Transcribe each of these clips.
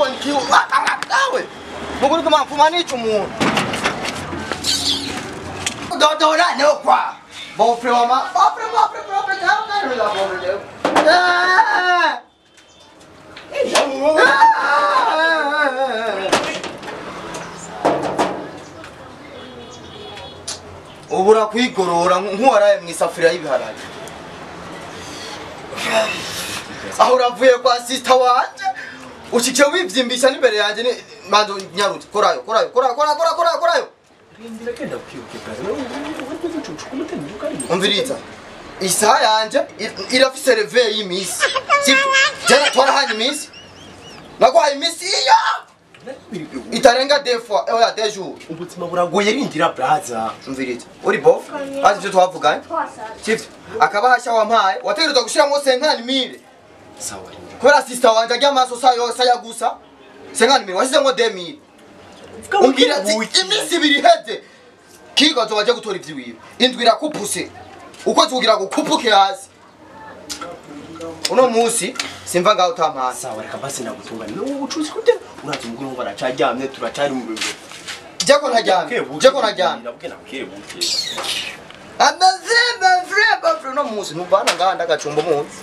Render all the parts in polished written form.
Jewe nkiwe nawe mukuri kuma mfuma nica umuntu dodora no kwa bofre wama bofre bofre bofre jewe la bofre jewe ubura kwigorora nkuwaraye mu isafuriya y'ibiharage aho uravuye kwa sister wanje ushike wivyimbisha n'imbere yanje ni mando nyarutse korayo korayo korayo korayo korayo korayo rindira kenda kwibuke braza umviriza isaha yanje irafise reve y'imisi sivyo jana twarahanye imisi naguhaye imisi iyo itarenga deux fois oya deux jours ubuzima buragoye rindira braza umviriza uri bof azi ivyo twavuganye sivyo akabahasha wampaye wategerezwa gushiramo 50,000 sawa rindira kubera sister wanje arya amaso sayo saya gusa 50,000 washizemo 2,000 umbwira ati iminsi ibiri iheze kigo azoba gutora ivyiwiwe indwi irakupuse uko tugira gukupuke hasi uno munsi simva ngaho utampaye sawa reka basi ndagutunganya ubucuzi kute urazi umugore ngo aracaryamye turacari mu biro jeko ntaryamye jeko ntaryamye ndabwira buke amazembe vreba vre uno munsi nuvana ngaha ndagacumba umunsi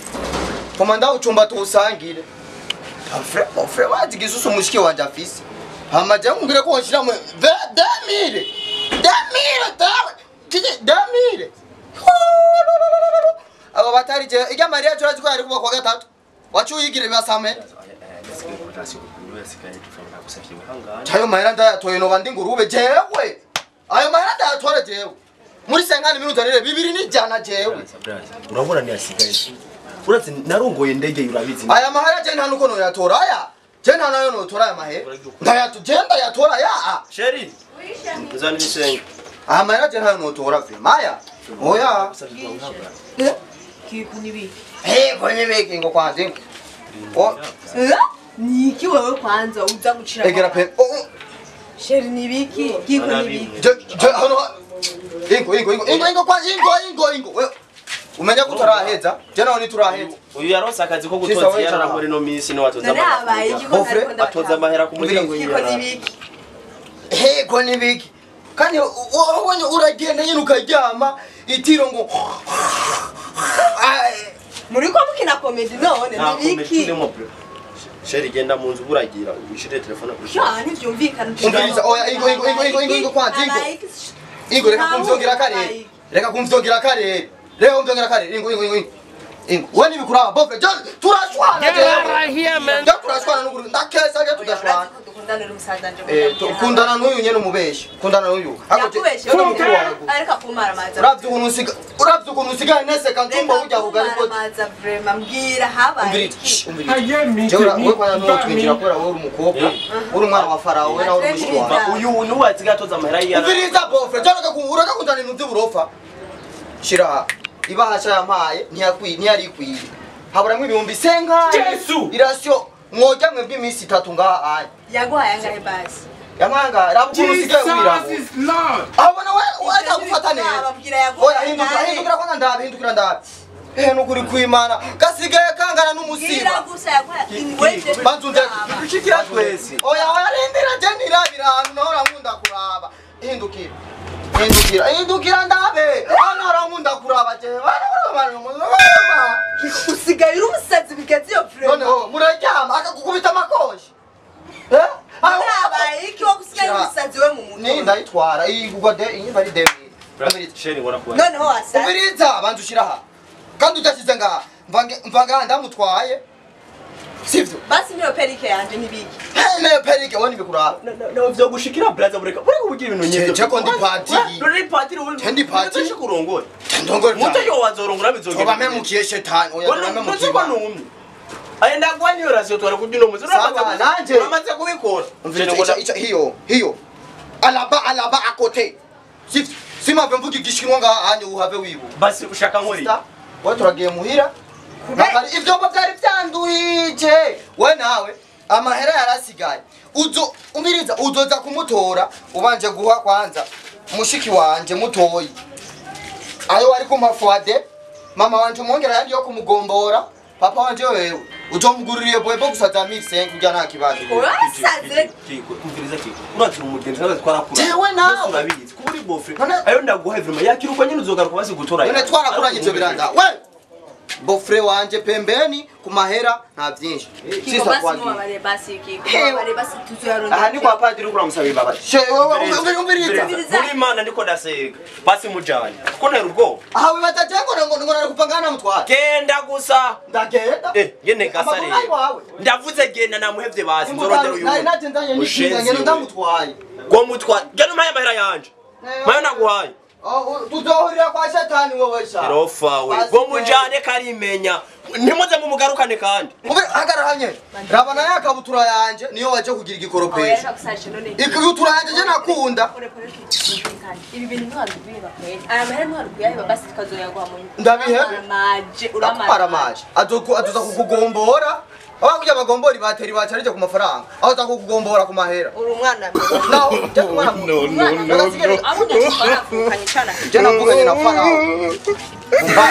komanda ucumba tuwusangire frère frère wazi gisusu mushiki wanje afise hama je ngire ko nshira mu 20,000 20,000 dawe 20,000 abo batari je ijya Maria cyo ko yari kuba kwa gatatu wacuyigira basame ayo mahera ndayatoye no bandi ngurube jewe ayo mahera ndayatore jewe muri 50 minuta rero 2,100 jewe urabona ni asigaye urazi narongoye ndege urabizi aya mahera je nta nuko no yatora aya je nta nayo no tora aya mahera ndayato je ndayatora ya sheri nzani bisenge aya mahera je nta no tora ve maya oya Kiko nibiki ko nibiki ngo kwanze o niki wewe kwanza uza gucira egera pe sheri nibiki kiko nibiki je hano ingo ingo ingo ingo ingo kwa ingo ingo ingo umenya ko turaheza je naho ni turaheza uyu yaronse akazi ko gutoza yararangore no minsi no watoza amahera atoza amahera ku muryango kiko nibiki ko nibiki kandi ubonye uragenda nyine ukaryama itiro ngo muri ko mukina comedy none nibiki sheri genda mu nzu buragira ushire telefone sha ntivyumvikana umviriza oya ingo ingo ingo ingo ingo ingo kwanza ingo ingo reka kumvyongera kare reka kumvyongera kare reka kumvyongera kare ingo ingo ingo ingo we nibikuraba bofre turashwana je turashwana n'ukuri ndakesa je tudashwana kundana n'uyu nyene umubeshi kundana n'uyu yakubeshe areka kumara amaza uravye ukuntu usigaye neseka ntumba ujya bugari ko amaza vraiment mbwira habaye jewe kwana n'utwinjira kubera wowe uri umukobwa uri umwana wa Farawo we nawe uri mushiki wawe uyu nuwatsi gatoza amahera yiyara umviriza bofre je ureka kundana ibintu vy'uburofa shira ibahasha yampaye ntiyari ikwiye haburamwo ibihumbi senkaye irasyo mwojya mwebwe iminsi itatu ngaha aya yaguhaye angahe basi yamanga rabukuru usigaye wirabura abona we agufata neza oya hindukira hindukira kwanza ndabe hindukira ndabe nukuri kwimana gasigaye kangana n'umusiba banzu dushikira twese oya oya rindira je nirabira ahantu nahora nkunda kuraba hindukira hindukira hindukira ndabe hano nkunda kuraba je usigaye uri umusazi bigeze iyo vrema noneho muraryama akagukubita amakoshi habaye iki wo gusigaye umusazi we mu mutwe ni ndayitwara iyi kugwa de iyi bari de sheri ngora kuba noneho wasaze umviriza banzu ushira aha kandi udashyize ngaha mva ngaha ndamutwaye sivyo basi niyo perike yanje nibiki niyo perike wowe nibikuraba nawe vyo gushikira braza bureka bureka ubugira ibintu nyivyo je ko ndi patiri uri patiri uri ndi patiri kurongora ndongora muto yo wazorongora bizogera oba memukiye shetani oya memukiye numwe aye ndagwanya rasio twari kubyino muzi nanje uramaze kubikora umviriza ico hiyo hiyo alaba alaba à côté sivyo simave mvuga igishinwa ngaha hanye uhave wibu basi ushaka nkori we turagiye muhira ivyombo vyari vyanduhije we nawe amahera yarasigaye uzo umviriza uzoza kumutora ubanje guha kwanza mushiki wanje mutoyi ayo wari kumpa fuade mama wanje umwongera yandi yo kumugombora papa wanje wewe Uzomuguririye boyebo gusa za 1500 kugira nta kibazo. Urasaze. Kiko, umviriza kiko. Uratira umugenzi nawe twarakura. Jewe nawe. Urabizi. Kuba uri bofre. None- Ayo ndaguha vraiment yakiruko nyine uzogaruka basi gutora. None twarakuranye ivyo biranda. We! Bofre wanje pembeni ku mahera nta byinshi. Kiko Sisa basi kwagiye. mubabare basi Kiko. Hewe. Mubabare basi tuzoyarondera. Aha ni kwa padiri uramusaba imbabazi. She wewe umviriza. Muri Imana ndiko ndasega. Basi mujanye. Kuko ntera ubwoba. Aha wibaza je ngo nari kupangana mutware. Genda gusa. Ndagenda. Ngene gasa Amakuru rero. ari wawe. Ndavuze genda namuhevye basi nzorondera uyu. Nari naje nzanye n'ikinga ngeno ndamutwaye. Go mutwa. Genda umpaye amahera yanje. Mayo naguhaye. Tuzohurira kwa shetani wowe sha. Rofa we. Basi Go mujane karimenya. Ntimuze mumugarukane kandi. Ube hagarara hanye. Raba na yakabutura yanje niyo waje kugira igikoropesho. Ikabutura yanje je nakunda. Ibi bintu ntiwabibwiye kweli. Aya mahera ntiwabikuyaheba basi tukazoyaguha mu nyuma. Ndabihebe. Uramaje, Ndakumara maje. Azoza kukugombora. Abakuja bagombora bateri bacarije ku mafaranga. Azoza kukugombora ku mahera. Uri umwana mwiza. Naho je kumwana No, no, no, no. Abo ndashobora kukanyicana. Je navuganye na Farao. Mba.